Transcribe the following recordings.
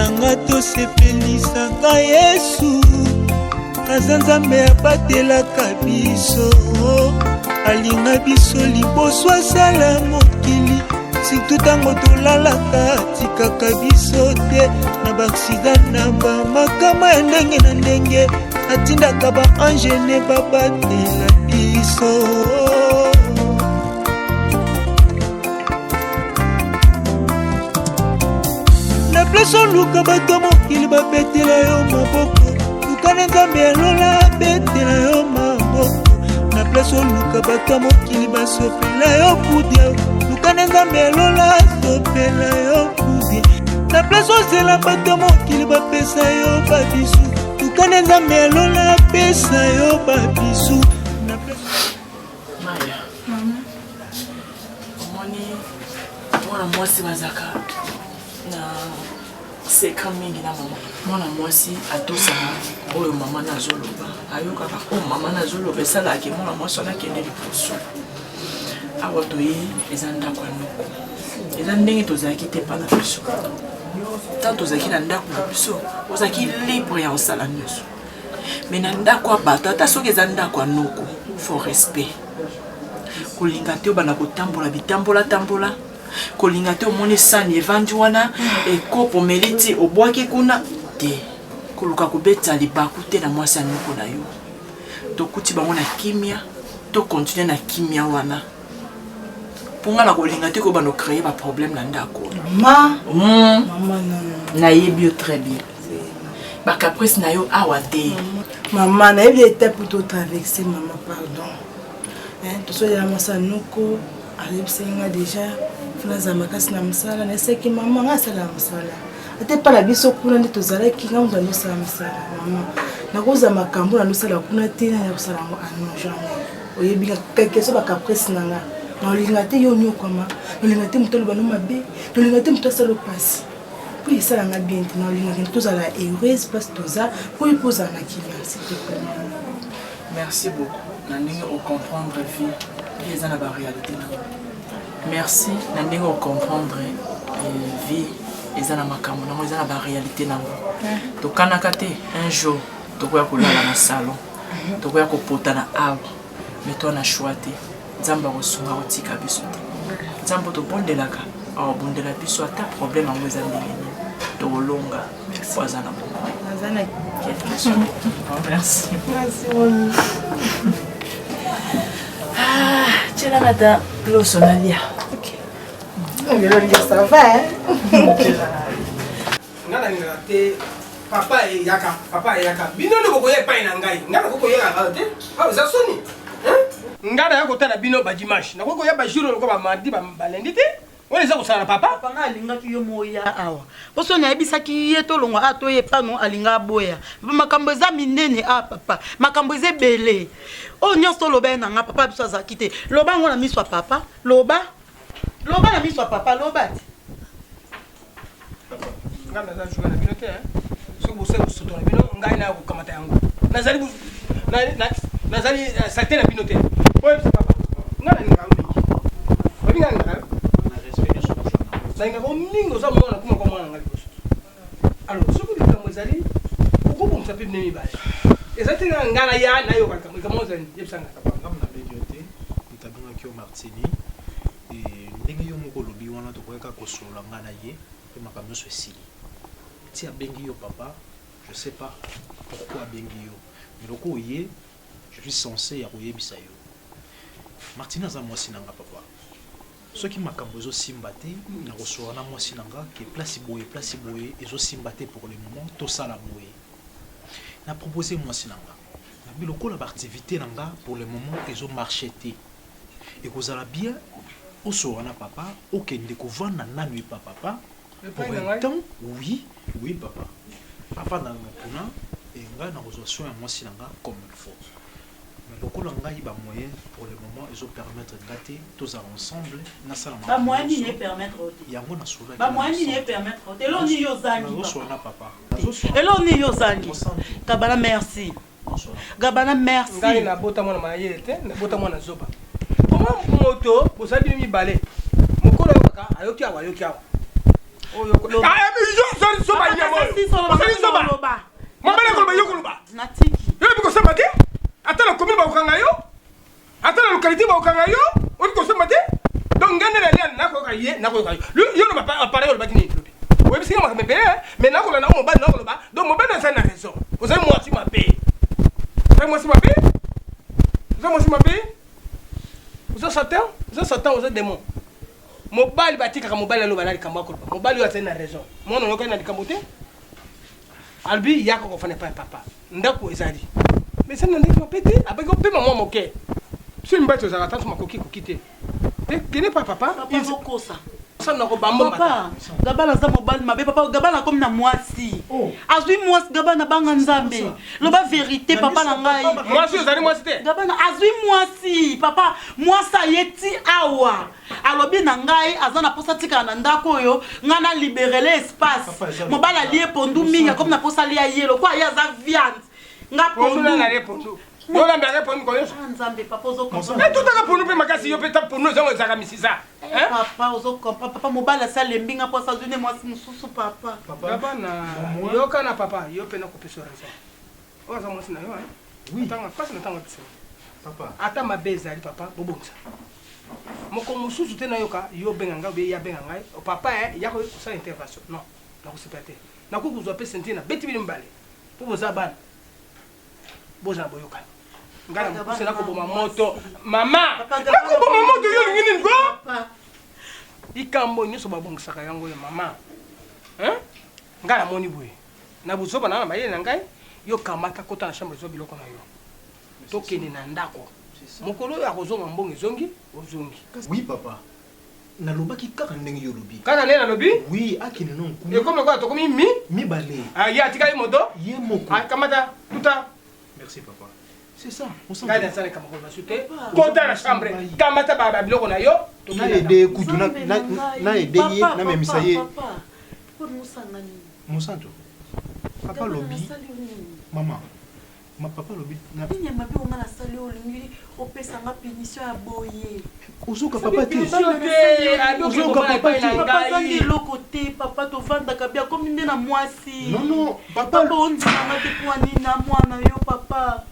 na nga tosepelisaka Yesu aza Nzambe abatelaka biso alinga biso liboso asala mokili surtout ntango tolalaka atikaka biso te na baaksida na bamakama ya ndenge na ndenge atindaka baange ne babatela biso. Na place oluka bato ya mokili babetela yo maboko, luka na Nzambe ya lola abetela yo maboko. Na place oluka bato ya mokili basopela yo poudre, luka na Nzambe ya lola asopela yo poudre. Na place ozela bato ya mokili bapesa yo babisu, luka na Nzambe ya lola apesa yo babisu. Na place Maya, omoni mwana mwasi bazalaka na secret mingi na mama. Mwana mwasi atosaka oyo mama na azoloba, ayokaka oyo mama na azoloba, esalaka ke mwana mwasi wana akende liboso. Awa toye eza ndako ya noko, eza ndenge tozalaki te epa na biso. Ntango tozalaki na ndako na biso, ozalaki libre ya kosala nyonso. Mais na ndako ya bato, ata soki eza ndako ya noko, faut respect. Kolinga te obanda kotambola bitambola tambola, kolinga te omoni sani evandi wana, ekopo omeli ti obwaki kuna te, koluka kobeta libaku te na mwasi ya noko na yo. Tokuti bango na kimia, to continuer na kimia wana. Mpo nga na kolinga te kobanda ocréer ba problème na ndako. Ma, mama, non, non. Nayebi yo très bien. Ba caprice na yo awa te. Mama, nayebi étape to traverser, mama, pardon. Hein, tosolela mwasi ya noko, ayebisaki nga déjà, faut nazala makasi na mosala, nayebisaki mama, nga asalaka mosala. Ata epai na biso kuna nde tozalaki, nga moto andosala mosala, mama. Nakozwa makambo nandosala kuna te, naya kosala yango, ah non, jamais. Oyebi nga, quelque soit ba caprice na nga. Naolinga te yo onyokwama, naolinga te moto aloba no mabe, naolinga te moto asala yo pasi. Po esala nga bien te, naolingaka nde tozala heureuse place toza, po yo mpe ozala na kimia, s'il te plaît, mama. Merci beaucoup na ndenge o comprendre vie, vie eza na ba réalité na ngo. Merci na ndenge o comprendre vie eza na makambo nango, eza na ba réalité nango. Tokanaka te un jour tokoya kolala na salon, tokoya kopota na awa, mais toi na choix te. Nzambe akosunga kotika biso te. Nzambe tobondelaka, akobundela biso ata problème yango eza ndenge nini. Tokolonga po aza na bomoi. Quelque soit. Merci. Merci, mami. Ah, tiela nga ata loso nalia. Ok. Ça va, hein? Nga nalingaka te papa eyaka, papa eyaka. Bino nde bokoya epai na ngai. Nga nakoki koyaka kaka te. Awa eza soni. Hein? Nga naya kotala bino ba dimanche. Nakoki koya ba jour lokola ba mardi, ba lundi te. Wana eza kosala na papa. Papa nga alingaki yo moya awa. Poso nayebisaki ye tolongwa awa toye pano alinga aboya. Papa makambo eza minene awa papa. Makambo eza ebele. Oyo nyonso toloba ye na nga papa biso azalaki te. Loba yango na miso ya papa. Loba. Loba na miso ya papa, loba ti. Papa, ngai naza joueur na bino te hein. Soki bosali bosoto na bino, ngai naya kokamata yango. Nazali nazali salite na bino te. Oyebisa papa, ngai nalingaka yo mingi. Oyebi ngai nalingaka yo? Nalingaka yo mingi, oza mwana kuma kwa mwana na ngai liboso. Alors, soki likambo ezali, okobongisa mpe bino mibale. Eza te ngai naya nayoka likambo, likambo ezali, yebisa ngai. Papa, ngai nabengi yo te, moto abengaki yo Martini. Et ndenge yo moko olobi wana tokoki kaka kosolola ngai na ye pe makambo nyonso esili. Ti abengi yo papa, je sais pas pourquoi abengi yo mais lokola oye, je suis cense ya koyebisa yo. Martini aza mwasi na nga papa. Soki makambo ezo simba te, nakosolola na mwasi na nga que place boye, place boye ezo simba te pour le moment, tosala boye. Na proposer mwasi na nga, nalobi lokola ba activites na nga pour le moment ezo marcher te, Ekozala bien osolola na papa okende kovanda nanu epa papa pour un temps oui oui papa avanda nanu kuna et ngai nakozua soin ya mwasi na nga comme il faut mais lokola ngai ba moyen pour le moment ezo permettre nga te tozala ensemble nasala Ba moyen nini e permettre yo te? yango nasololaki Ba moyen nini e permettre yo te? Eloko nini yo ozangi papa? nazosolola na papa Eloko nini yo ozangi? Kabala merci. Gabana merci. Ngai na bota mwana mayele te, na bota mwana zoba. Comment moto bozali bino mibale? Mokolo ayokaka ayoki awa ayoki awa. Ozali zoba nyama oyo. Ozali zoba. Mobali akoloba yo koloba. Natiki. Yo oyebi kosamba te? Ata na commune bakokanga yo? Ata na localité bakokanga yo? Oyebi kosamba te? Donc ngai nde nalia nakoyoka ye nakoyoka yo. Yo na appareil olobaki nini lobi? Oyebisi nga makambo ebele mais nakolanda oyo mobali nakoloba donc mobali azali na raison. Ozali mwasi mabe. Ozali mwasi mabe? Oza mwasi mabe? Oza satan? Oza satan, oza demon. Mobali batikaka mobali aloba na likambo akoloba. Mobali oyo azali na raison. Mwana oyokani na likambo te? Alobi yaka kofanda epai ya papa. Ndako ezali. Mais ezali na ndenge mabe te. Abaki opema mwa moke. Biso mibali tozalaka tanso makoki ekoki te. Te kende epai ya papa. Papa ozokosa. Papa, Gabana aza mobali mabe papa. Gabana akomi na mwasi. Oh. Azwi mwasi Gabana banga Nzambe. Loba verite papa na ngai. Mwasi ozali mwasi te. Gabana azwi mwasi papa. Mwasi aye ti awa. Alobi na ngai aza na posa atikala na ndako oyo ngai na liberele espace. Mobali alie pondu mingi akomi na posa alia ye lokola ye aza viande. Nga pondu. Yo olambelaka pondu mikolo nyonso. Ah, Nzambe papa ozo comprendre. Eh, tutaka pondu mpe makasi yo mpe ta pondu ezango ezalaka misisa. Eh, papa ozo comprendre papa mobali asi alembi nga mpo asi azwi nde mwasi mosusu papa. Papa na yoka na papa yo mpe nakopesa raison. Oyo aza mwasi na yo hein. Oui. Tanga pasi na tanga biso. Papa. Ata mabe ezali papa bobongisa. Moko mosusu te nayoka yo benga ngai obe ya benga ngai papa eh ya kosala intervention. Non, nakosepela te. Nakoki kozwa mpe ceinture na beti bino mibale mpo boza bana. Bozala boyokani. Ngai na mokuse nakoboma moto. Mama, nakoboma moto yo olingi nini ko? Likambo nyonso babongisaka yango oyo mama. Hein? Ngai namoni boye. Na buzoba na na mayele na ngai, yo kamata kota na chambre zwa biloko na yo. Tokende na ndako. Mokolo oyo akozonga mbongo ezongi, ozongi. Oui papa. Nalobaki kaka ndenge yo olobi. Kaka ndenge nalobi? Oui, akende nanu kuna. Ekomi lokola tokomi mi? Mibale. Ah, ye atikali moto? Ye moko. Ah, kamata, tuta. Merci papa. C'est ça. Ngai nasala likambo koloba su te. Kota na chambre, kamata ba biloko na yo. Na aide kutu na na aide ye na memisa ye. Mosantu. Papa lobi. Maman. Ma papa alobi na Nini ya mabe oyo nga nasali oyo olingi opesa nga punition ya boye? Ozoka papa te. Ozoka papa te. Papa azangi eloko te papa tovandaka bien akomi nde na mwasi. Non non papa. Papa ondima nga te mpo nini na mwana yo papa.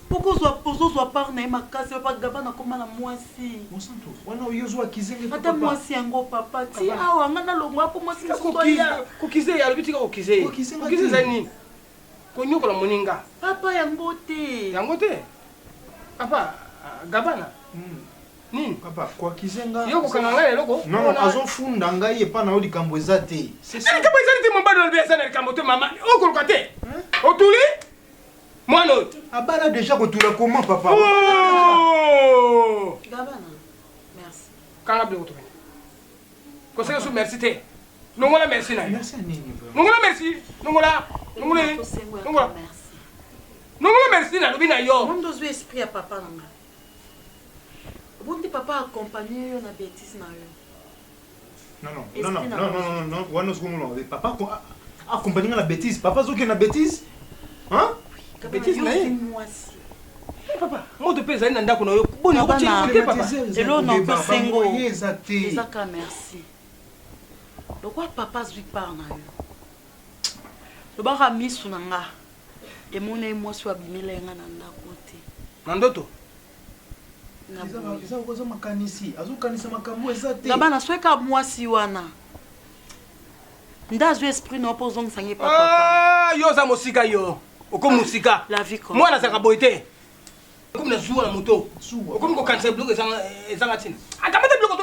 Poko ozwa ozozwa part na ye makasi papa Gabana akoma na mwasi. Mosantu wana yo ozwa kizenge papa. Ata mwasi yango papa ti awa nga nalongwa mpo mwasi mosusu aya. Kokize alobi tika kokize. Kokize ezali nini? Konyokola moninga. Papa yango te. Yango te. Papa Gabana. Nini? Papa koakize nga. Yo kokanga ngai na eloko? Non non azofunda ngai epa na yo likambo eza te. C'est ça. Likambo ezali te mobali olobi eza na likambo te mama. Okoluka te. Otuli? Mwana oyo. Abala dejà kotula comment papa? Oh! Gabana. Merci. Kanga biloko tokende. Koseka su merci te. Longola merci na yo. Merci ya nini vraiment? Longola merci. Longola. Longola. Longola. Longola merci nalobi na yo. Mondo ozwi esprit ya papa na nga. Obondi papa accompagner yo na bêtise na yo. Non non non non non non non non wana ozokomona mabe papa accompagner nga na bêtise papa azokende na bêtise hein? Bêtise na ye. Mwasi. Papa, moto mpe ezali na ndako na yo. Boni okotie te papa. Elo na kosengo. Eza te. Eza ka merci. Lokwa papa azwi part na yo. Lobaka misu na nga. Emona ye mwasi oyo abimela ye nga na ndako te. Na ndoto? Eza oza makanisi, azokanisa makambo eza te. Gabana soki ka mwasi wana nde azwi esprit na yo mpo ozongisa nge papa. Ah, yo oza mosika yo. Okomi mosika. La vie continue. Mwana azalaka boye te. Okomi na zuwa na moto. Okomi kokanisa biloko ezanga ntina. Akamata biloko to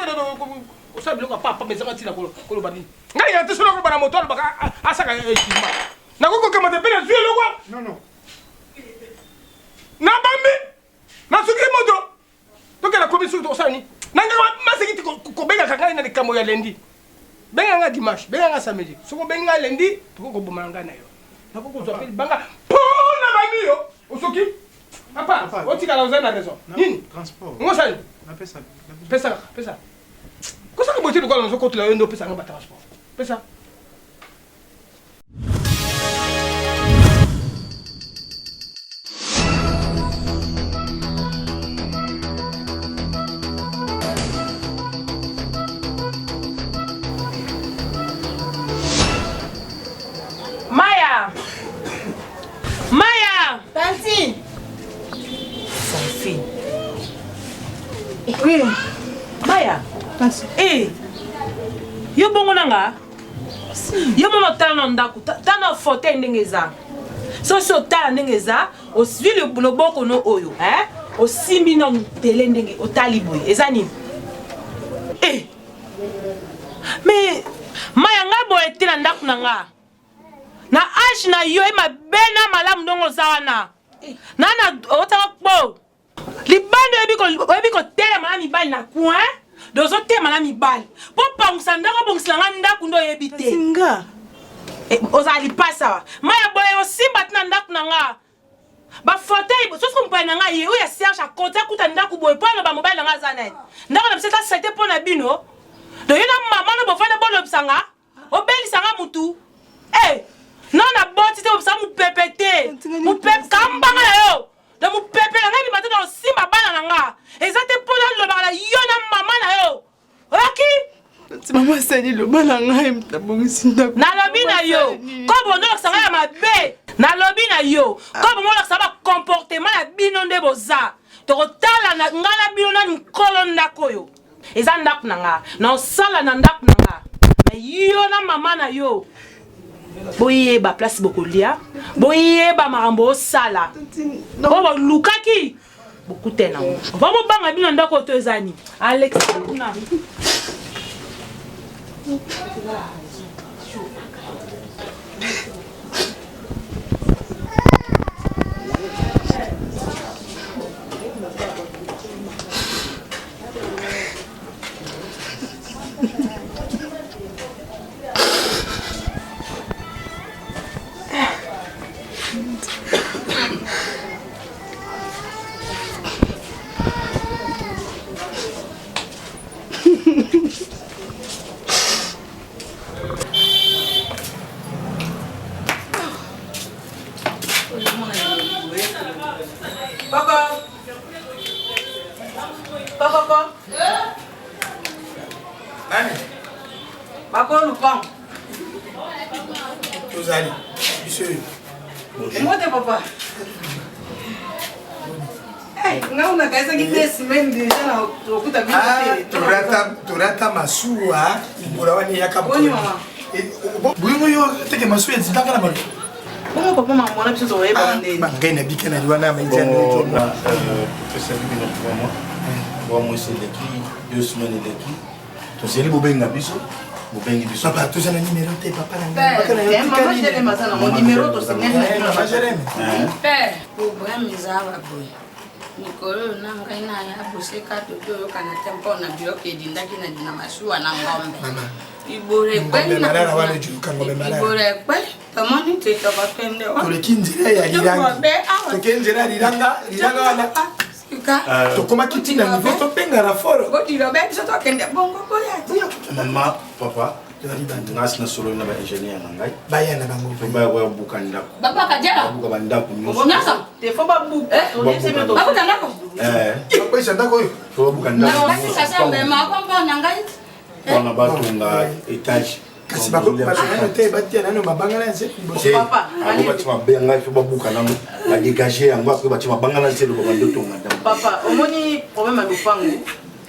kosala biloko ya papa ezanga ntina koloba nini. Ngai nalingaka te soki nakoloba na moto alobaka asaka jugement. Nakoki kokamata mpe nazwi eloko. Non non. Nabambi nasuki moto tokenda komi soki tokosala nini na ngai maseki ti kobengaka ngai na likambo ya lundi. Benga ngai dimanche, benga ngai samedi. Soki obengi ngai lundi, tokoki kobomana ngai na yo. Nakoki kozwa mpe libanga mpo na bandi yo. Osoki? Papa, otikala oza na raison. Nini? Transport. Ngosali? Napesa. Pesa kaka, pesa. Kosaka boye te lokola nazokotela yo nde opesa ngai ba transport. Pesa. Oui. Maya. Eh. Yo bongo na nga? Yo mono tala na ndako, tala na fauteuil ndenge eza. Soki otala ndenge eza, ozwi loboko no oyo, hein? Osimbi na tele ndenge otali boye. Eza nini? Eh. Mais Maya nga boye te na ndako na nga. Na age na yo e mabe na malamu ndongo oza wana. Na na otaka kpo. Libanda oyebi kotelema na mibali na coin donc ozotelema na mibali mpo pangusa ndako obongisela nga ndako nde oyebi te nga eh, ozala lipasa wa maya boye osimba ti na ndako na nga bafauteuil soki mobali na ngai ye oyo ya serge akoti akuta ndako boye mpo aloba mobali na ngai aza nani ndako na biso eza salite mpo na bino donc ye na mama no bofanda bolobisa nga obelisa nga mutu eh non na boti te obisa mupepe te mupepe kambanga na yo na mupepe na ngai bima te na osimba bana na nga eza te mpo nalobaka na yo na mama na yo oyoki mama asali loba na ngai nabongisi ndako nalobi na yo ko bondo olakisa ngai ya mabe nalobi na yo ko bongo olakisa bacomportement ya bino nde boza tokotala ngai na bino nani nkolo ndako oyo Eza ndaku na nga na osala na ndaku na nga mais yo na mama na yo boyeba place bokolia boyeba makambo osala oyo bolukaki bokutana nango va bobanga bino na ndako oyo to eza nini alex kuna Papa. Kokoko. Nani? Bako lupango. Tozali. Biso oyo. Mbote papa. Eh, nga una kaisaki deux semaines déjà na okuta bino ah, te. Torata torata masuwa mbola wana eyaka Boni mama. Boyongo yo teke masuwa ezindaka na bato. Bongo papa makambo wana biso tokoyeba ah, ndeni. Ngai nabika na liwa na topesaki bino 3 mois 3 mois eleki 2 semaines eleki tozeli bobenga biso bobengi biso papa toza na nimero te papa na ngai Jereme aza na nimero tosenga problème eza baboye mikolo oyo na ngai na ya boseka toki oyokana te mpo na biloko edindaki na masuwa na ngombe ibolo ekwe tomoni te tokokende toleki nzela ya lilanga tokei nzela ya lilanga lilanga wana ah, tokomaki ntina niveau tobenga na foro biso tokende bongo boya mama papa ngasi nasololi na baingénieur na ngai baya na bango baya koya buka ndako babuka bandako nyonso nyonsobakwesa ndako oyo babuka ndako wana batonga etage kasi bakoki te batia nano mabanga na nse bango batia mabanga fo babuka nano badegage yango apres batia mabanga na nse loba bando tonga ndako papa omoni problème ya lopango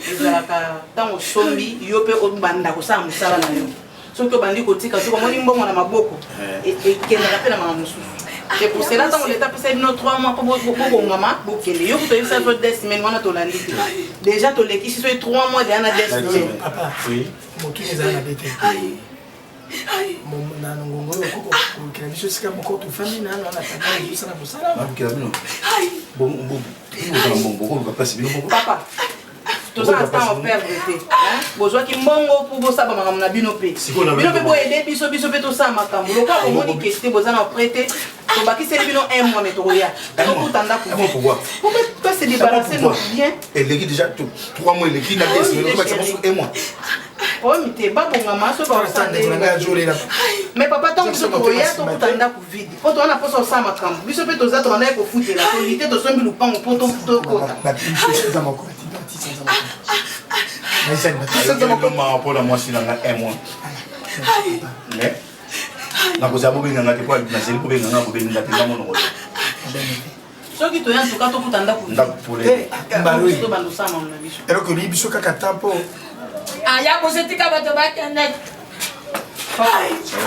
ezalaka ntango osombi yo mpe obanda kosala mosala na yo soki obandi kotika soki omoni mbongo na maboko eh. e, ekendaka mpe na makambo mosusu c'est pour cela ntango leta apesa bino 3 mois mpo bobongama bokende yo kutu oyebisa biso 2 semaine wana tolandi te déjà tolekisi soki 3 mois deya na 2 semaine motuni ezala mabe te na ngongo oyo okoki biso esika moko tofandi nano na tata ezosala mosala balukela bino bozala mbongo bokoluka place bino moko papa toza na temps perdre te bozwaki mbongo mpo bosala makambo na bino mpe bino mpe boyede biso biso mpe tosala makambo lokola bomoni kesi te boza na prêt te tobakiseli bino un mois mais tokoya tokuta ndako po se débarrasser nos biens eleki déjà 3 mois eleki na tobakisa mosusu un mois problème te babongama soki mais papa ntango biso tokoya tokuta ndako vide mpo toza na mposa kosala makambo biso mpe toza tobandaki kofutela toli te tosombi lupango mpo tokota mpona mwasi na nga un mois mais nakozala bobenga nga te mpo nazeli kobenga nga kobenga te nga monoko. Soki toya ntuka tokuta ndako. Ndako polele. Mbaloi. Tobanda osala mamu na biso. Eloko elingi biso kaka ta mpo. Aya bose tika bato bakende.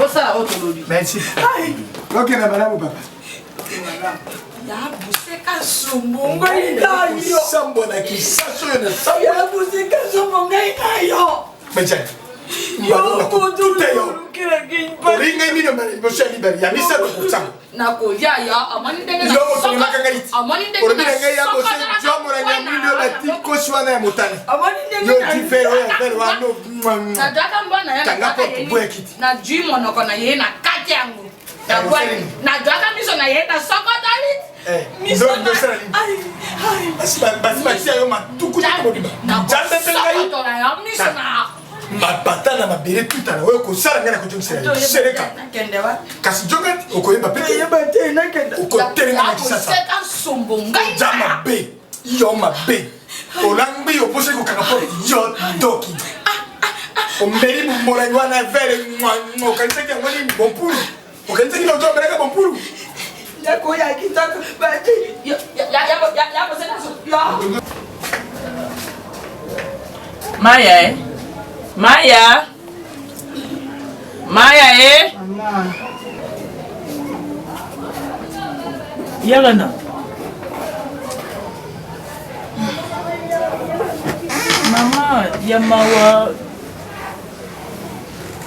Osala oyo tolobi. Merci. Okenda malamu papa. Ya buseka sumbu ngai na yo. Sambwa na kisasa oyo na sambwa. Ya buseka sumbu ngai na yo. Mejani. Yo moto Olingai mino mbala liboso ya mibale ya misato kosanga. Nakolia ya amoni ndenge Yo moto olobaka ngai ti. amoni ndenge Olobi na ngai ya bose zwa molangi ya mwindu oyo bati kosi wana ya motane. Yo ti fere oyo ya fere wana. Nazwaka mbwa na ye Kanga nazwaka porte, ye boya kiti. nazwi monoko na ye na kati yango nazwaka miso na ye na sokotali Basi batia yo matuku nyonso mobimba. Nzambe mpe ngai. nakosokotola yo miso na Mapata na mabele tutana oyo kosala ngai na kojongisela yo. Seleka. Kasi jonga okoyeba mpe te. Okotelenga na kisasa. Yakoseka nsombo ngai Oza mabe. Yo mabe. Olambi oposaki kokanga porte yo ndoki. Omeli molangi wana vere okanisaki yango nini bompulu. Okanisaki na ozo omelaka bompulu. Maya eh? Maya Maya eh? Yaka na. Mama ya mawa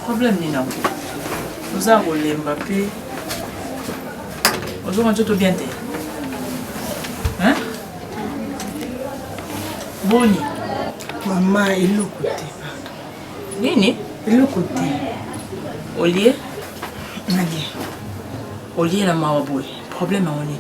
problème nini yango oza kolemba mpe ozoka nzoto bien te Hein? Boni Mama eloko te pardon. Nini? Eloko te. Olie? Nalie. Olie na mawa boye. Problème yango nini?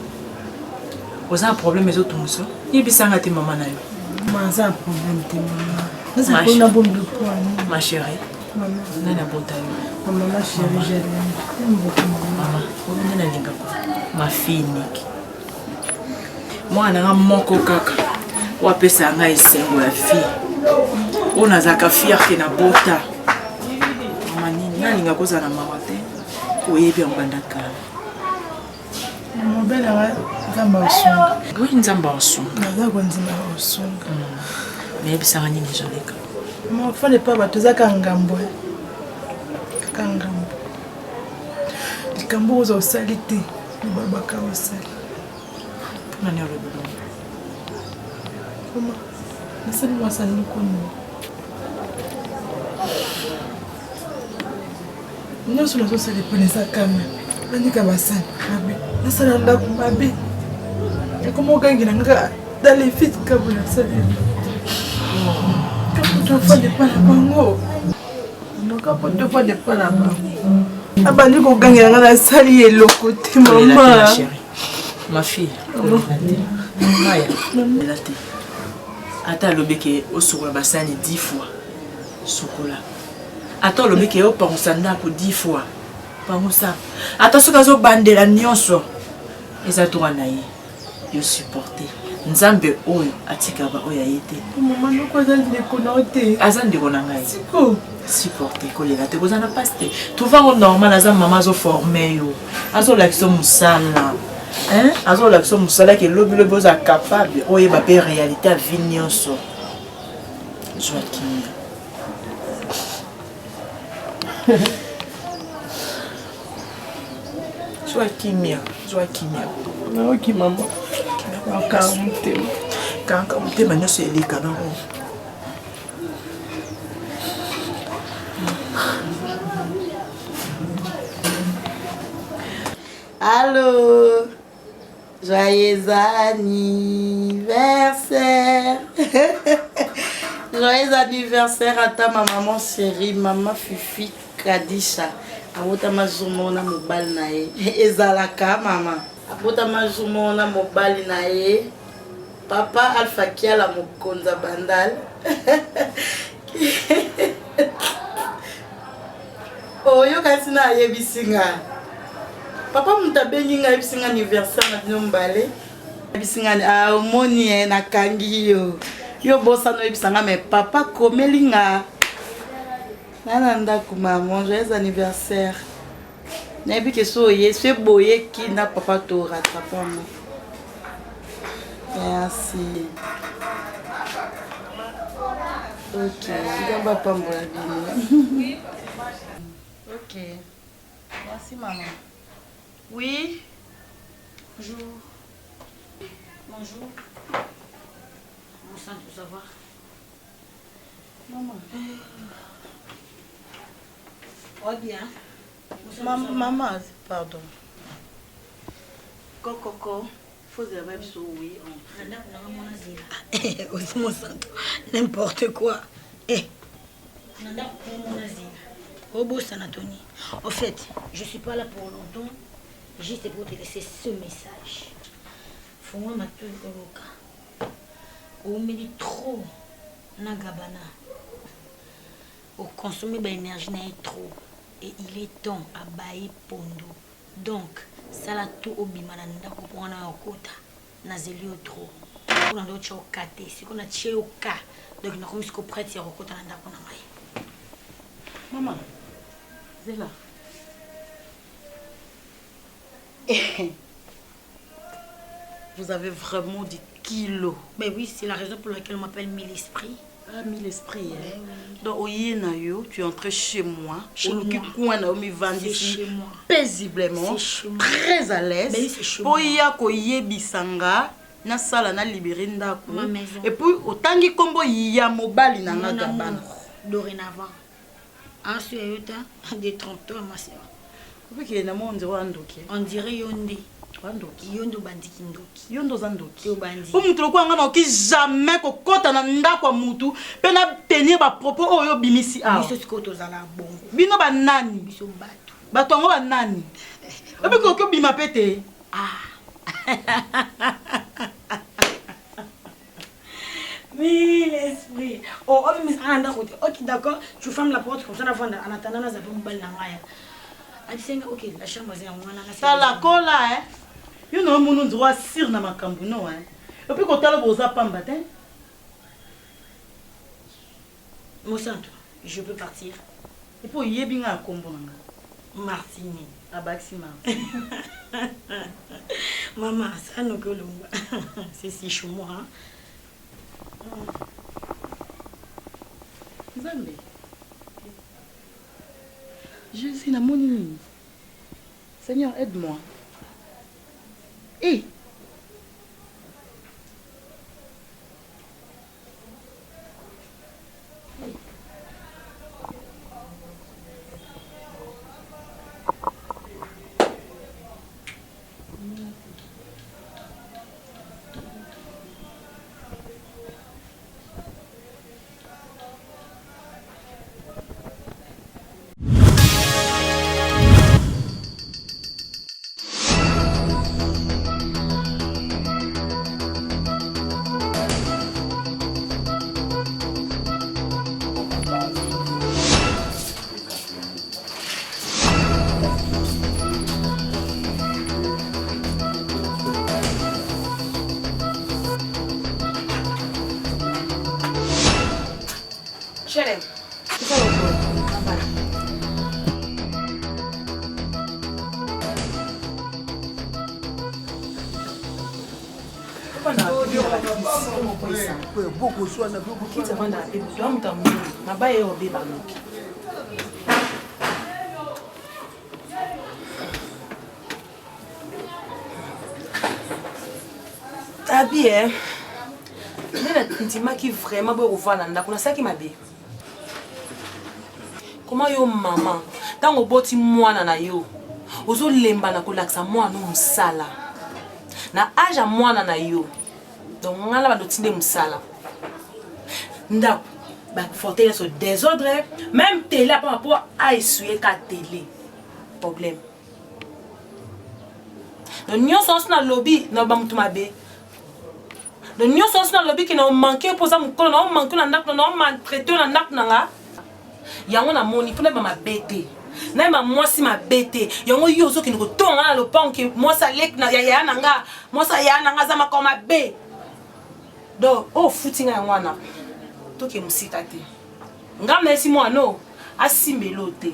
Oza na problème ezotungisa? Yebisa nga te mama na yo. Mama aza na problème te mama. Naza mpona bombi poa nini? Ma chérie. Mama. Nani abota yo? Mama chérie, je l'aime. J'aime beaucoup mama. Mama, oyo nde nalingaka. Ma fille unique. Mwana na nga moko kaka oyo apesaka ngai esengo ya fille. Oyo nazalaka fière ke nabota. Mama nini? Nalinga kozala na mawa te. Oyebi yango banda kala. Mobali nanga Nzambe asunga. Oui, Nzambe asunga. Naza kondima asunga. Nayebisaka nini ezoleka? Mofale pa bato eza kaka ngambo. Kaka ngambo. Likambo oyo osali te, lobabaka osali. Mpona nini olobi bongo? Mama, nasali mwasi aloko nini? Nyonso nazosala epona eza kame. Nanika basani mabe, nasala ndako mabe. Ekoma ogangela nga kaka dans les fils kabo nasali. Kapo tofanda epa na bango. Kapo tofanda epa na bango. Abandi kogangela nga nasali eloko te mama. Ma fille, kolela te. Maya, kolela te. Ata alobi ke osokola basani 10 fois. Sokola. Ata olobi ke opangusa ndako 10 fois. Pangusa. Ata soki azobandela nyonso eza droit na ye. Yo supporter. Nzambe oyo atika ba oyo aye te. Mama noko aza ndeko na yo te. Aza ndeko na ngai. Siko. Supporter kolela te koza na pasi te. Trouve yango normal aza mama azoforme yo. Azolakisa mosala. Hein? Azolakisa mosala ke lobi lobi oza capable oyeba pe réalité ya vie nyonso. Zwa kimia. Zwa kimia, zwa kimia. Nayoki mama. Kanga motema. Kanga motema nyonso eleka nango. Allô Joyeux anniversaire Joyeux anniversaire à ta ma maman chérie, maman Fifi Kadisha. Abotama jour moko na mobali na ye. Ezalaka mama. Abotama jour moko na mobali na ye. Papa Alpha Kiala mokonzi ya Bandal. Oyoka ntina ayebisi nga. Papa moto abengi nga ayebisi nga anniversaire na bino mibale. Ayebisi nga ah, omoni eh, nakangi yo. Yo bosana oyebisa nga mais papa akomeli nga. Na na ndako maman, joyeux anniversaire. Nayebi ke so oye, so eboyeki na papa to rattrape yango. Merci. Ok, Nzambe apambola bino. Ok. Merci maman. Oui. Bonjour. Bonjour. Mosantu, ça va? Maman. Ouais, bien. Ma maman, pardon. Kokoko, faut zela biso oui. Ozi mosantu, n'importe quoi. Eh. Na ndako mona zela. Obosana Tony. En fait, je suis pas là pour longtemps. Juste pour te laisser ce message. Fungola matoyi oyoka. Oumeli trop na Gabana. O consommer ba énergie na ye trop et il est temps abaye pondu. Donc sala tout obima na ndako mpo wana okota. Nazeli yo trop. Mpona ndo otya yo ka te. Sikoyo natie yo ka. Donc nakomi sikoyo prête ya kokota na ndako na ngai. Mama, zela. Vous avez vraiment du kilo. Mais oui, c'est la raison pour laquelle on m'appelle Mille Esprits. Ah, Mille Esprits. Hein? Oui. Donc, oye na yo, tu es entré chez moi. Chez Oluki moi. coin na yo mivandisi. C'est chez moi. Paisiblement. C'est chez moi. Très à l'aise. Mais oui, c'est chez moi. Oya koyebisa nga nasala na libéré ndako. Ma maison. Et puis otangi kombo ya mobali na nga Mon Gabana. amour, dorénavant. Asu ya yo ta, détrompe-toi ma sœur. Obikele na mo nzela ndoki. On dirait yo nde. Ndoki. Yo nde obandiki ndoki. Yo nde oza ndoki. Yo obandi. Po mutu lokola nga nakoki jamais kokota na ndako ya mutu mpe na tenir ba propos oyo obimisi awa. Biso sikoyo tozala bongo. Bino ba nani? Biso bato. Bato yango ba nani? Obi koki obima pe te. Ah. Mille esprits. Oh, oh, mais ah, ndako te. Ok, d'accord. Tu fermes la porte comme ça na vanda. En attendant, naza pe mobali na ngai. Abisenga, ok, la chambre eza yango wana. Tala kola hein. Yo na omoni nzela asire na makambo no hein. Opi kotala boza pamba te. Mosantu, je peux partir. Et puis oyebi nga ya kombo na nga. Martini. Abakisi Martini. Maman, ça nous que longwa. C'est si chez moi. Hein? Nzambe. Jésus namoni nini? Seigneur, aide-moi. Eh! Chelem. Kiti avanda na mpe moto ya monene mabaya ye obeba noki abi e nde nandimaki vraiment boye kovanda ndako nasalaki mabe koma yo mama ntango oboti mwana na yo ozolemba na kolakisa mwana no mosala na age ya mwana na yo donc ngai na bando tinde mosala ndako bafauteuil nyonso desordre même tele apama mpo aessuye ka tele problème donc nyonso nyonso nalobi na bamoto mabe donc nyonso nyonso nalobi ke na omanke mpo oza mokolo na omanke na ndako na omaltraite na ndako na nga yango namoni mpo nayeba mabe te nayeba mwasi mabe te yango yo ozokende kotonga na lopango ke mwasi aleki na yaya na nga mwasi aya na nga aza makambo mabe donc oyo ofuti nga yango wana toke mosika te nga nayesi mwana oyo asimba elo te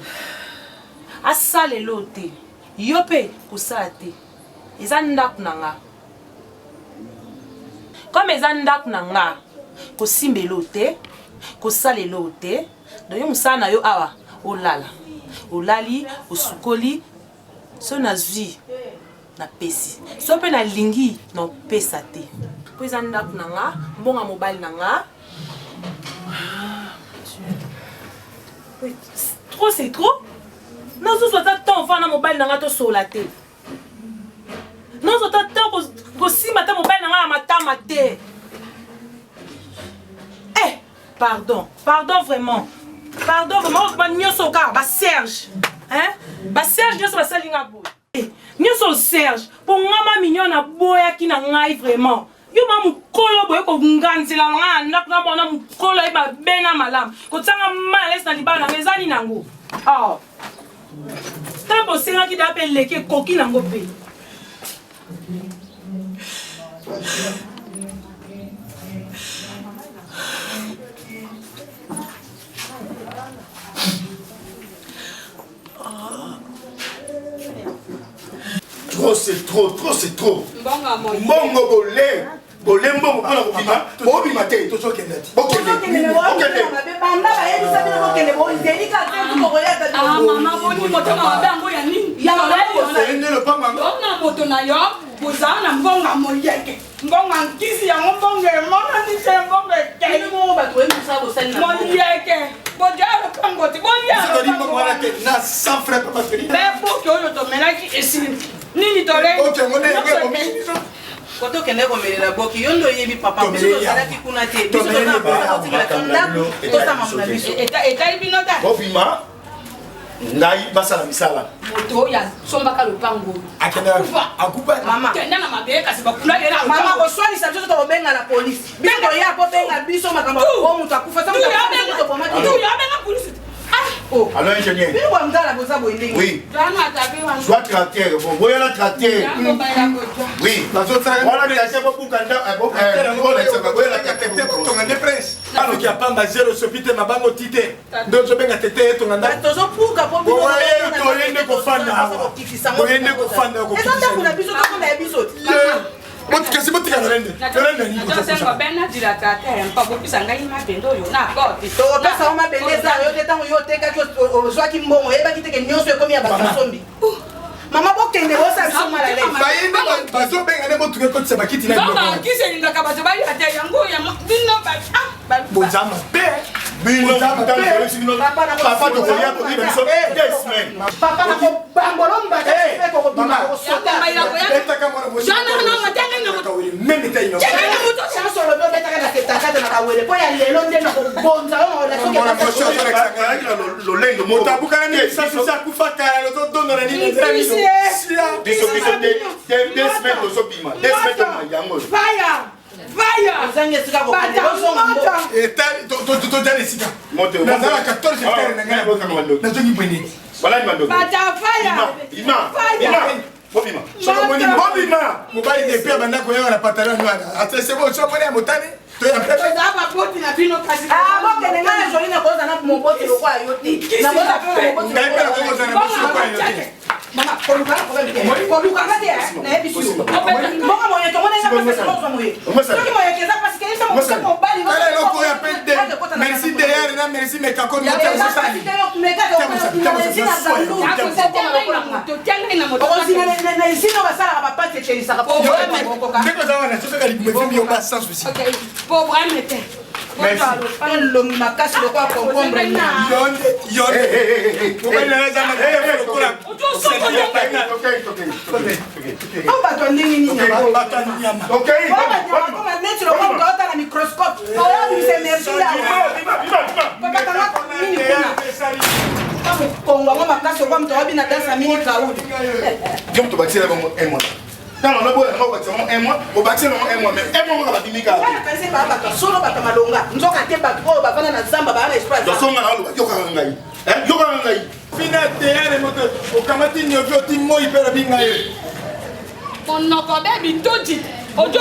asala elo te yo mpe kosala te eza ndako na nga. Comme eza ndako na nga, kosimba eloo te, kosala eloo te. Donc yo mosala na yo awa olala. Olali, osukoli, so nazwi napesi. So mpe nalingi napesa te. Mpo eza ndako na nga, mbongo ya mobali na nga. Trop c'est trop. Nazozwa ata temps ofanda na mobali na nga tosolola te. Nazozwa ata temps kosimba ata mobali na nga na matama te. Eh, pardon, pardon vraiment. Pardon vraiment, ba nyonso kaka ba Serge. Hein? Ba Serge nyonso basali nga boye. Eh, nyonso Serge, po nga ma mignon naboyaki na ngai vraiment. Yo ma mokolo boye konganzela na ngai na ndako na mwana mokolo ye mabe na malamu. Kotianga mal à l'aise na libala na ngai eza nini yango? Oh. Ntango bosengaki da mpe eleki ekoki nango mpe. Trop c'est trop, trop c'est trop. Mbongo bolé, bolé mbongo mpona kobima, bobima te. Tozokende ti. Bokende. Bokende. Banda bayebisa bino bokende bozeli kaka te tokoyaka. Ah mama boni motema mabe yango ya nini? Nde lopango yango. Ona moto na yo bozala na mbongo ya moyeke. Mbongo ya nkisi yango mbongo emonani te mbongo ekei. Moyeke. Bolia lopango te bolia. Toli mbongo wana te na 100 francs papa Feli. Boki oyo tomelaki esili. Nini tolei? Ok, ngo nde yango ebomi biso. Kote okende komelela boki yo nde oyebi papa biso tozalaki kuna te biso tozakotikela ndako tosala na biso etali bino ta bobima ngai basala misala moto oyo asombaka lopango akufa mama kenda na mabele kasi bakuna ye na mama koswanisa biso tokobenga la polisi biso toya kobenga biso makambo o moto akufa abenga polisi. Allô, ingénieur. Bino bwa mzala boza boye ndenge. Oui. Soit tracteur. Bon, voyez la tracteur. Oui. Voilà tracteur pour bukanda. Voyez la tracteur pour tonga nde prince. Aluki ya pamba zero sopi te mabango ti te. Nde ozobenga tete etonga ndako. Tozopuka po bino. Oye nde kofanda awa. Oye nde kofanda Eza ndako na biso tokonda ya biso. Kasi botika lolende lolende nini tokopesa yo mabende eza yo te ntango yo otekaki ozwaki mbongo oyebaki teke nyonso ekomi ya bato basombi mama bokende bosala biso mal à l'aise bayinde bazobenga nde botuka ekotisa bakiti na kisi elingaka bato baya te yango bino boza mabe bino papa tokoya koyiba biso deux semaines papa nakobangolo mbata chance olobi obetaka na setakata na kawele mpo ya lelo nde nakobonza yo lolendo moto abukana nini sasusi akufa kala lozodondola nini biso biso deux semaines tozobima deux semaines tobima yango ozangi esika totala esika naza na 14 hectare na ngai nazongi bweneti bobima mobali depuis abanda koyaka na pantalon wana atesebo somoni ya motane to ya baboti na bino kasi bokende ngai na joli nakoza na moboti lokola yo te nakoza mpe nakokozala na moboti lokola yo te mama koluka na problème te koluka nga te nayebi si yo mbongo moyeke omona eza pasi ozwa moyeke soki moyeke eza pasi keyebisa mobali tala eloko ya pete merci deyare na merci mekako na esika basalaka bapati etelisaka ndenge oza wana soki libumu efimbi yo ba sans souci problème te elongi makasi lokola concombre o bato ya ndenge nini koma neti lokola moto aotala microscope oyabimisa énergie yakakanga nini kuna mokongo yango makasi lokola moto aobi na danse ya mini kauli yo moto bakisela bango un mois ntango naboya yango obakisa bango un mois obakisa bango un mois mais un mois kaka babimi kaka kanisi baa bato solo bato malonga nzoka te bato oyo bavanda na zamba baa na esprit tosonga na oloba yokaka ngai yokaka ngai fina teyare moto okamati niovi oti moi mpe lobi ngai ye monoko be bitoti ojo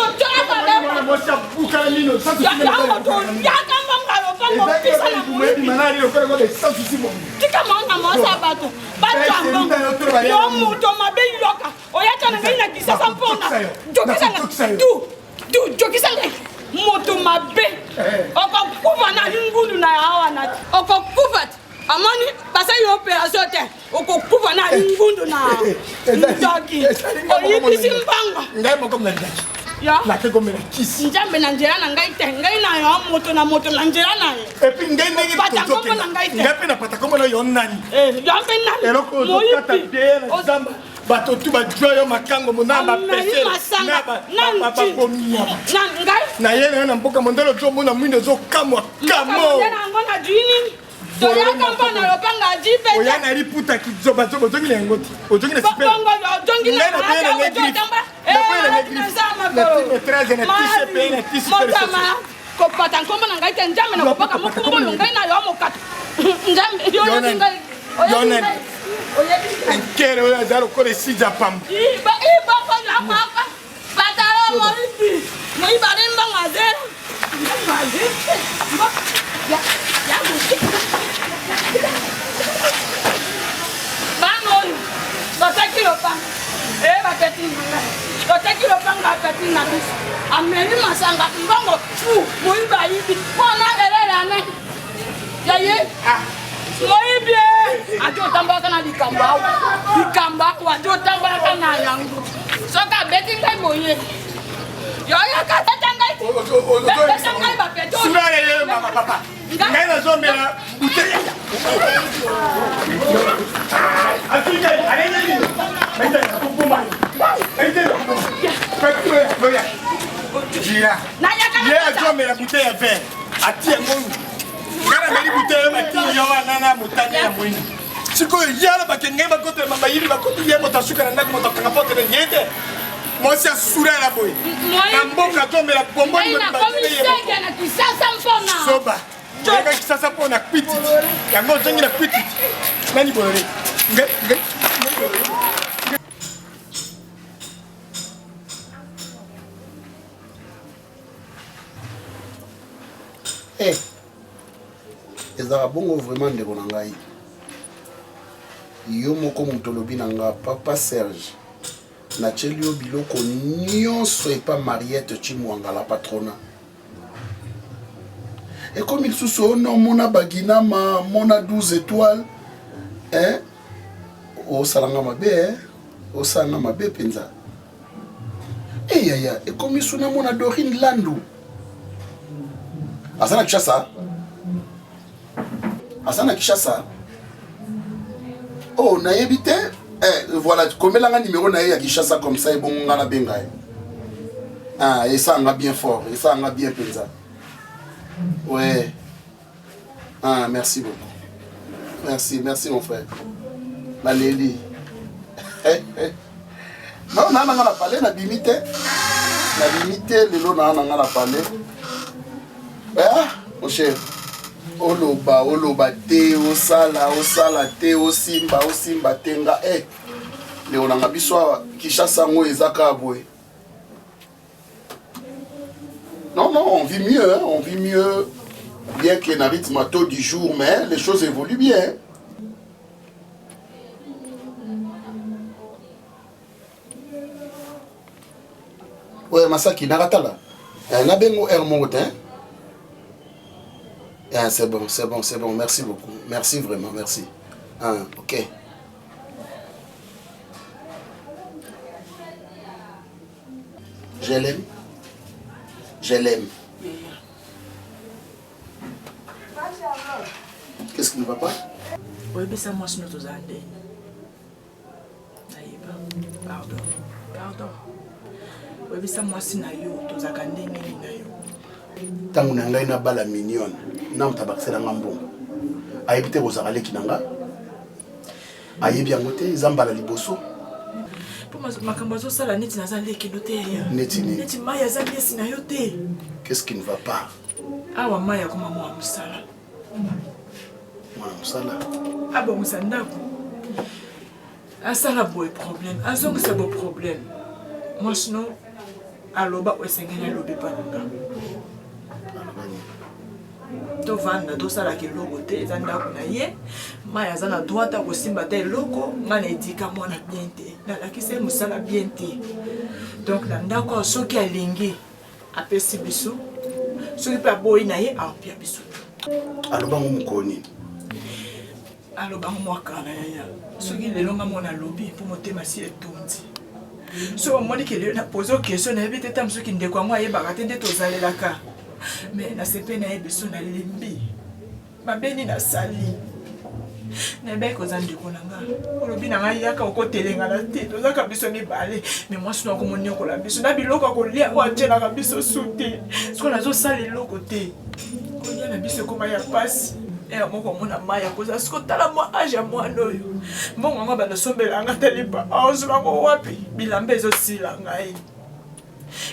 mwana mwasi abukala mino yaka mbongo lopango pisa na moyibi tika mwana mwasi ya bato bato ya mbongo yo moto mabe yoka oyaka na ngai na kisasa mpona jokisa ngai tu tu jokisa ngai. moto mabe okokufa na lingundu na ya wana te okokufa te amoni basali yo operation te okokufa na lingundu na ndoki oyibisi mbanga ngai moko nalingaki nake komela kisi nzambe na nzela na ngai te ngai na yo moto na moto na nzela na ye epuis ngai ndenge Pata kombo na ngai te. ngai mpe napata kombo na yo nani yo mpe nani eloko ozokata bie na zamba bato tu bajwa yo makango mona Ameli masanga na nti. babomiama na ngai na ye na yo na mboka mondele ozomona mwindo ozokamwa kamo mondele yango na jui nini toyaka mpo na lopanga jipe oya na liputa kizobazoba ozongi na yango te ozongi na bongo ozongi na kopata nkombo na ngai te nzambe na kopaka mokumba oyo ngai na yo mokato nzambe yo oyebi ngai oyebi ngai oyebi ngai nkele oyo aza lokola esija pamba iboko na maka patalo moyibi moyibi ali mbongo azela bana oyo toteki lopanga e bapeti na ngai toteki lopanga bapeti na biso ameli masanga mbongo fu moyibi ayibi mpona elelane yaye moyibi ati otambolaka na likambo awa likambo awa ati otambolaka na yango soki abeti ngai boye yoyaka beta ngai beta ngai bapeto papa ngai nazomela bouteille ye azomela bouteille ya vin ati yango ngai nameli bouteille oyo batili yo wana na motane ya mwindu sikoyo ye alobake ngai bakotelema bayibi bakoti ye moto asuka na ndako moto akanga porte na ye te mwasi asura na boye na mboka atomela bomboni soba oyaka kisasa mpo na kwititi yango ozongi na kwititi nani bolole Eh, ezalaka bongo vraiment ndeko na ngai yo moko moto olobi na nga papa serge Natieli yo biloko nyonso epa Mariette Chimwanga la patrona. Ekomi lisusu oh non mona Baginama, mona 12 étoiles. Hein? Osala nga mabe hein? Osala nga mabe penza. Eh yaya, ekomi su namona Dorine Landu. Aza na Kinshasa? Aza na Kinshasa? Oh, nayebi te. Eh, voilà, komela nga numéro na ye ya Kinshasa comme ça ebongo nga nabenga ye. Ah, esala nga bien fort, esala nga bien penza. Ouais. Ah, merci beaucoup. Merci, merci mon frère. Naleli. Non, na nga na palais na bimi te. Na bimi te lelo na nga na palais. Ah, mon cher. Oloba, oloba te, osala, osala te, osimba, osimba te nga eh. Leo na nga biso awa Kinshasa yango eza kaka boye. Non, non, on vit mieux, hein, on vit mieux, bien que na rythme à taux du jour, mais les choses évoluent bien. Ouais, Masaki, nakatala. Eh, nabengo air moko te. Eh, c'est bon, c'est bon, c'est bon. Merci beaucoup. Merci vraiment, merci. Ah, ok. Je l'aime. Je l'aime. Qu'est-ce qui ne va pas oyebisa mwasi no tozala nde nayeba pardon pardon oyebisa mwasi na yo tozalaka ndenge nini na yo ntango na ngai nabala mignone na moto abakisela nga mbongo ayebi te kozala leki na nga ayebi yango te eza mbala liboso mpo makambo azosala neti naza leki no te neti nini neti mai aza niesi na yo te qu'est-ce qui ne va pas awa mai akoma mwa mosala mwana mosala abongisa ndako asala boye problème azongisa bo problème mwasi no aloba oyo esengeli alobi epa na nga tovanda tosalaka eloko te eza ndako na ye mai aza na droit ta kosimba ta eloko ngai na edika mwana bien te nalakisa ye mosala bien te donc na ndako awa soki alingi apesi biso. Soki mpe aboyi na ye aopia biso. Alobango mokolo nini? Alobango mwa kala yaya. Soki lelo nga mwana alobi mpo motema si etondi. Soki omoni ke lelo na pose question nayebi te ntango soki ndeko yango ayebaka te nde tozalelaka. Mais nasepeli nayebi biso nalembi. Mabe nini nasali? Nayebaki koza ndeko na nga. Olobi na ngai yaka okotelengana te. Tozaka biso mibale. Mais mwasi no akomoniokola biso na biloko ya kolia oyo atielaka biso su te. Sikoyo nazosala eloko te. Kolia na biso ekoma ya pasi. Ere moko omona mai ya kozala sikoyo tala mwa age ya mwana oyo. Mbongo yango abanda sombela nga ata lipa. Azwa yango wapi? Bilamba ezosila ngai.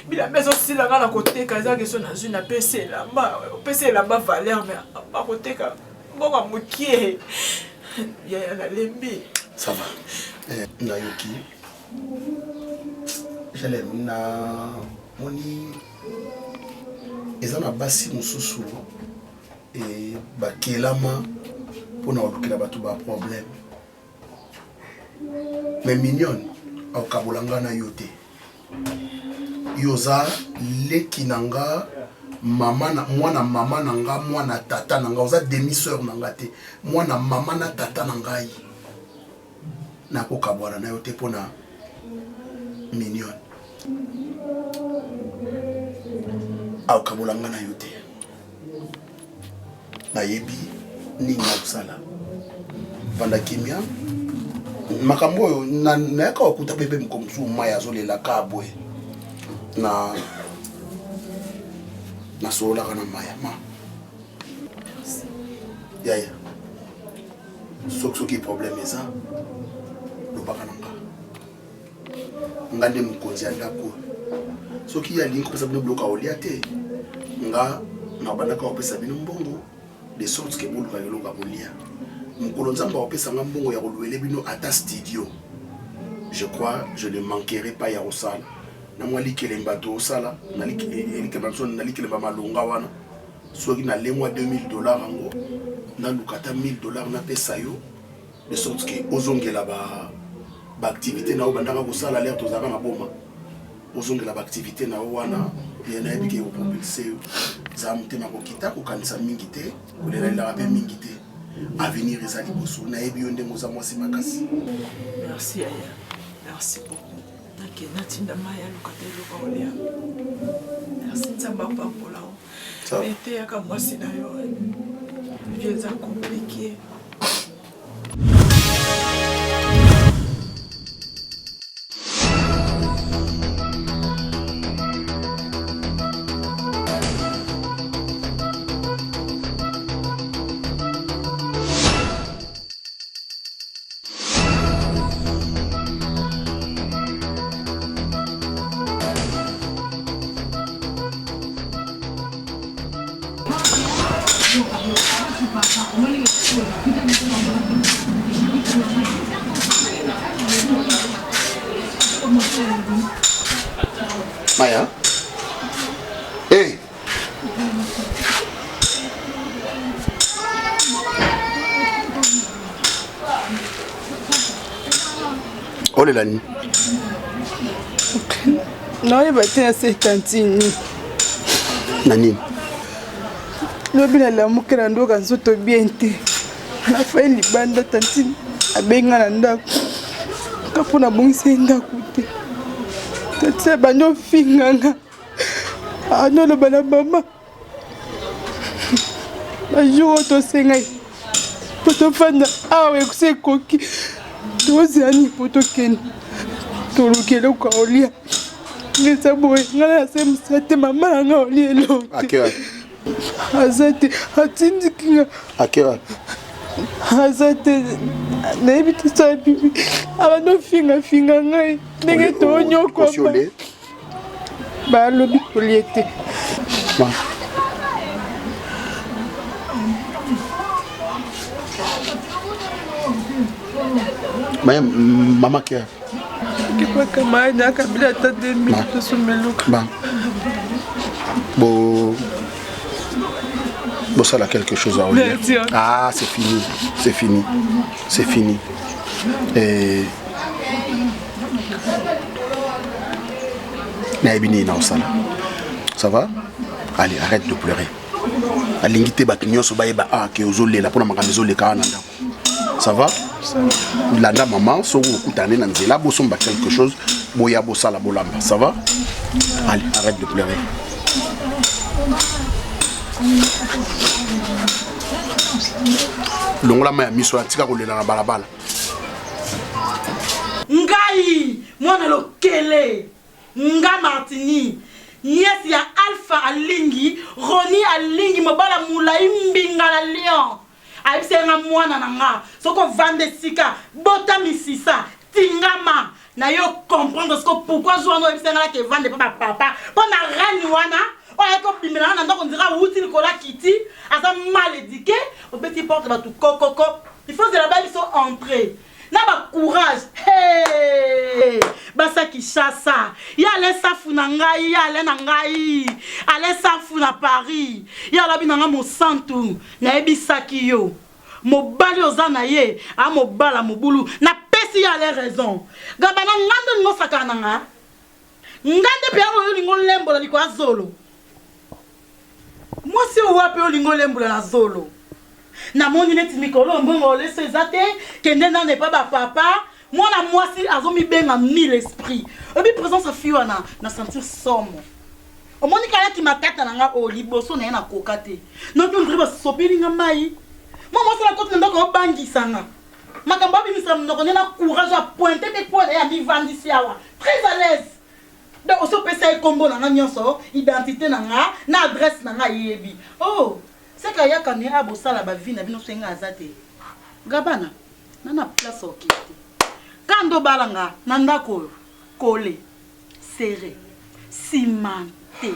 Bilamba ezosila nga na koteka eza question nazwi napesi elamba opesi elamba valeur mais bakoteka mbongo ya mokie yaya nalembi. Ça va. Eh, nayoki Jalem na moni eza na basi mosusu e bakelama mpona kolukela bato ba problème mais mignonne akokabola nga na yo te. Yo oza leki na nga mama na mwana mama na nga mwana tata na nga oza demi sœur na nga te mwana mama na tata na ngai nakokabwana na yo te mpo na mignonne akokabola nga na yo te nayebi nini nakosala vanda kimia makambo oyo nayaka kokuta mpe mpe moko mosusu mai azolela ka boye na nasololaka na maya ma yaya soki soki problème eza lobaka na nga nga nde mokonzi ya ndako oyo soki ye alingi kopesa bino biloko ya kolia te nga nabandaka kopesa bino mbongo de sorte ke boluka eloko ya kolia mokolo nzambe akopesa nga mbongo ya koluele bino ata studio je crois je ne manquerai pas ya kosala na mwa likelemba tosala na likelemba biso na likelemba malonga wana soki nale mwa 2000 dollars yango naluka ata 1000 dollars napesa yo de sorte que ozongela ba ba activité na yo bandaka kosala lere tozalaka na boma ozongela ba activité na yo wana ye nayebi ke ekopropulse yo zala motema kokita kokanisa mingi te kolelalelaka mpe mingi te avenir eza liboso nayebi yo ndenge oza mwasi makasi merci yaya merci beaucoup nake natinda mai aluka te eloko olia merci nzambe apambola yo eteyaka mwasi na yo vie eza compliqué Maya. Hey. Olela nini? Naoyeba te na se tantine. Na nini? Lobi nalamuki na ndoka nzoto bien te. Nafai libanda tantine abenga na ndako. Ka mpo nabongisi ye ndako te. Tantine abandi ofinga nga. Anoloba na mama. Bajour oyo tosengaki mpo tofanda awa ekusi ekoki tozela nini mpo tokende toluki eloko ya kolia eza boye ngai nase mosala te mama na ngai olia eloko te aza te atindiki nga aza te nayebi te sala bibi abandi ofingafinga ngai ndenge toonyokwama balobi kolie te mama kia kipaka na kabila ata 2000 tosomeluka ba bo bosala quelque chose à olia ah c'est fini c'est fini c'est fini et nayebi nini naosala ça va? Allez, arrête de pleurer. Alingi te bato nyonso bayeba ah ke ozolela mpona makambo ezoleka wana na ndako. Ça va? Landa maman, soki okutane na nzela bosomba quelque chose, boya bosala bolamba. Ça va? Allez, arrête de pleurer. Longola mai ya miso wana, tika kolela na balabala. Ngai mwana lokele nga Martini nièce ya Alpha alingi Rony alingi mobala mulayi mbinga na Lyon ayebisa ye nga mwana na nga soki ovanda esika bota misisa tingama na yo comprendre siko pourquoi jour wana oyebisa nga nake evanda epa ba papa mpo na reine wana oyo ayaki kobimela nga na ndako ndira awuti likolo akiti aza mal eduque obeti porte bato kokoko il faut zela ba biso entre na ba courage hey! basa Kinshasa ye Alain Safu na ngai ye Alain na ngai Alain Safu na Paris ye alobi na ngai mosantu nayebisaki yo mobali oza na ye a mobala mobulu napesi ye Alain raison gabana nga nde olingi osakana na nga nga nde mpe oyo olingi olembola likolo ya zolo Mwasi oyo wapi olingi olembola na zolo? Namoni neti mikolo mbongo oleso eza te, kende nanu epa ba papa. Mwana mwasi azomibenga mille esprit. Oyebi presence ya fille wana na sentir somo. Omoni kala ki makata na nga oyo liboso na ye nakoka te. Noki on dirait basopeli nga mayi. Mwa mwasi na koti na ndako obangisa nga. Makambo abimisa monoko nde na courage a pointe pe poids na ye amivandisi awa. Très à l'aise. Donc osi opesa ye kombo na nga nionso, identite na nga, na adresse na nga ayebi. Oh! Seke ayaka ne a bosala ba vie na bino soki nga aza te. Gabana, na na place ya kokende te. Ka nde obala nga na ndako oyo, colle, serre, cimente.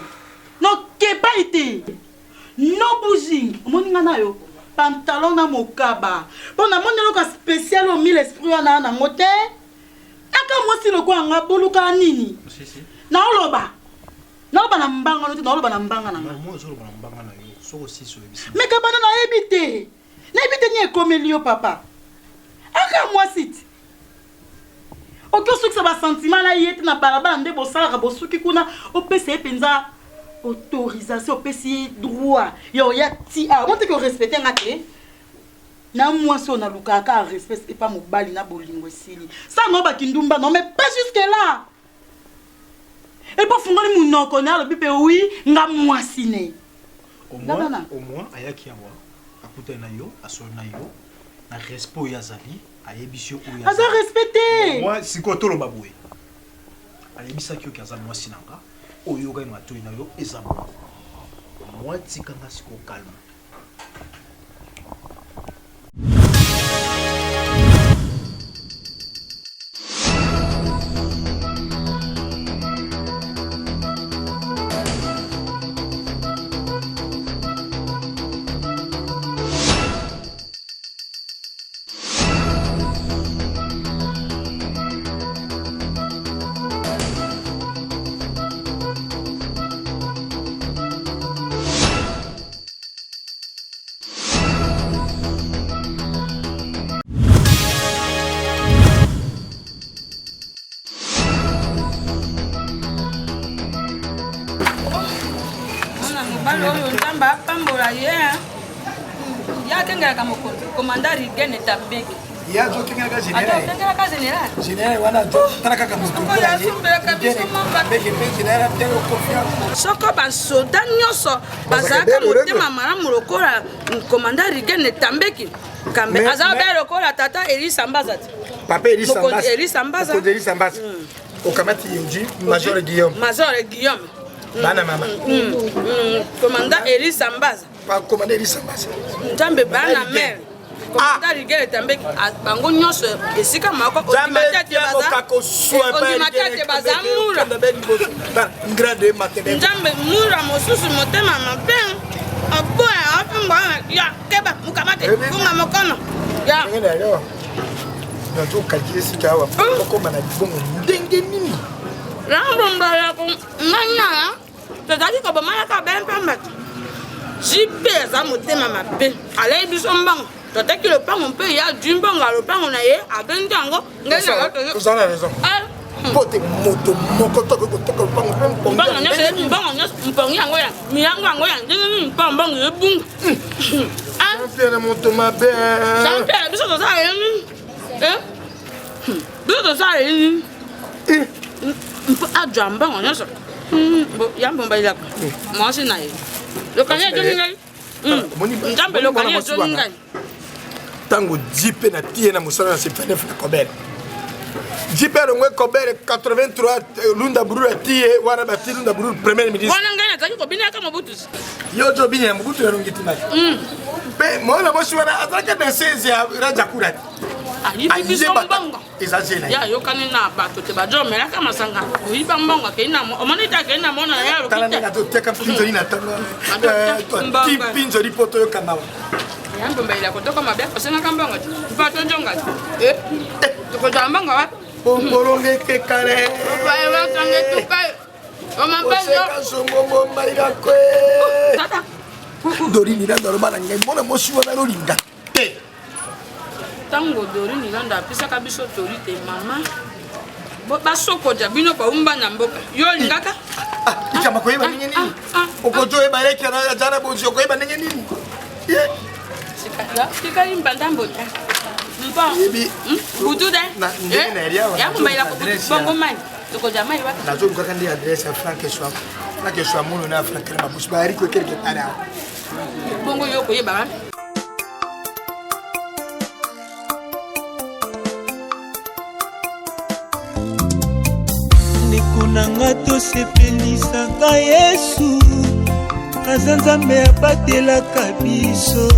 Noke epayi te. No bouging. Omoni nga na yo? Pantalon na mokaba. Po namoni eloko ya special oyo mille esprit wana nango te. Aka mwasi lokola nga bolukaka nini? Naoloba naoloba na mbanga no te naoloba na mbanga na nga. Mais kabana nayebi te nayebi te nini ekomeli yo papa. Aka mwasi ti oki osukisa ba sentiment na ye te na balabala nde bosalaka bosuki kuna opesa ye mpenza autorisation opesi ye droit ya oya ti awa omoni te ke orespecte nga te Na mwasi oyo nalukaka kaka respect epa mobali na bolingo esili sa no ba kindumba non mais pas jusque là epo afungoli munoko ne alobi pe oui nga mwasi ne Au moins, au moins ayaki awa akutani na yo asololi na yo na respect oyo azali ayebisi yo oyo aza respect te moi sikoyo toloba boye ayebisaki yo ke aza mwasi na nga oyo oyokaki matoi na yo eza bongo moi tika nga sikoyo calme Mwana mobali oyo nzambe apambola ye ye akengelaka mokonzi komanda rigene tabeki ye azokengelaka général général général wana tala kaka moto soko basoda nyonso bazalaka motema malamu lokola komanda rigene tambeki kambe aza be lokola tata elisa mbaza te papa elisa mbaza elisa mbaza hmm. okamati yeji major guillaume major guillaume bana mama hmm, hmm, komanda elisa mbaza komanda elisa mbaza nzambe bana mare komanda rigele tambeki bango nyonso esika moko ondima te ete baza mura nzambe mura mosusu motema mabe aboya afumbwa ya keba mokamate funga mokono ya nazokalkile sika awa okoma na libongo ndenge nini nambomba ya nganyala tozalaki kobomanaka be mpamba te jp aza motema mabe alei biso mbongo toteki lopango mpe ye azwi mbongo ya lopango na ye abendi yango toza na raison ah. Mpo te moto moko to akoki koteka lopango mpe mpongi Mbongo nyonso ye- mbongo nyonso mpongi yango ya miyango yango ya ndenge nini mpo mbongo ebunga. Jean-Pierre moto mabe. Jean-Pierre biso tozala ye nini? Eh? Biso tozala ye nini? Mpo azwa mbongo nyonso. Ya mbomba elaka. Mwasi na ye. Lokani ezongi ngai. Nzambe lokani ezongi ngai. Ntango jipe na tiye na mosala na 79 na kobele, jipe alongwe kobele 83, lunda burulu atiye wana, bati lunda burulu premier ministre. Wana ngai nazalaki kobinaka Mobutu. Yo jo bini ya Mobutu nalongi timaki mpe mwana mwasi wana azalaki danseuse ya Rajakura te. Ayibi biso mbongo. Eza je na ye. Ayokani na bato te, bajo omelaka masanga, oyiba mbongo, akei na omoni te, akei na mona ye aloki. Tala ndenge azoteka mpinzoli na ntango, ti mpinzoli mpo toyoka mawa. Ya mbombaila kotoka mabe, akosengaka mbongo te mpo tonjonga te, tokozala mbongo wapi? Bombolonge kekale. Basange tukai. Oseka songongo maila kwe. Dorine Lando aloba na ngai mwana mwasi wana alolinga te. Ntango Dorine Lando apesaka biso toli te, mama basokoja bino baumba na mboka, yo olingaka? Ikama koyeba ndenge nini okoki oyeba eleki aza na bozwi, okoyeba ndenge nini? Tikali mbanda mbota mpo butu de ya kombaila bongo mai, tokozwa mai wapi? Nazolukaka nde adresse ya Frank Eswa, Frank Eswa mono na Frank na mabusi bayari ko quelque part awa. Bongo yo koyeba wapi? Ndeko na nga, tosepelisaka Yesu, aza Nzambe abatelaka biso,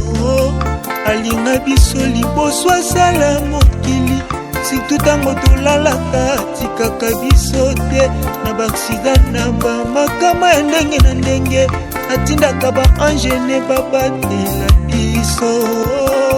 alinga biso liboso asala mokili. Surtout ntango tolalaka, atikaka biso te na ba accident, na bamakama ya ndenge na ndenge, atindaka baangene babatela biso.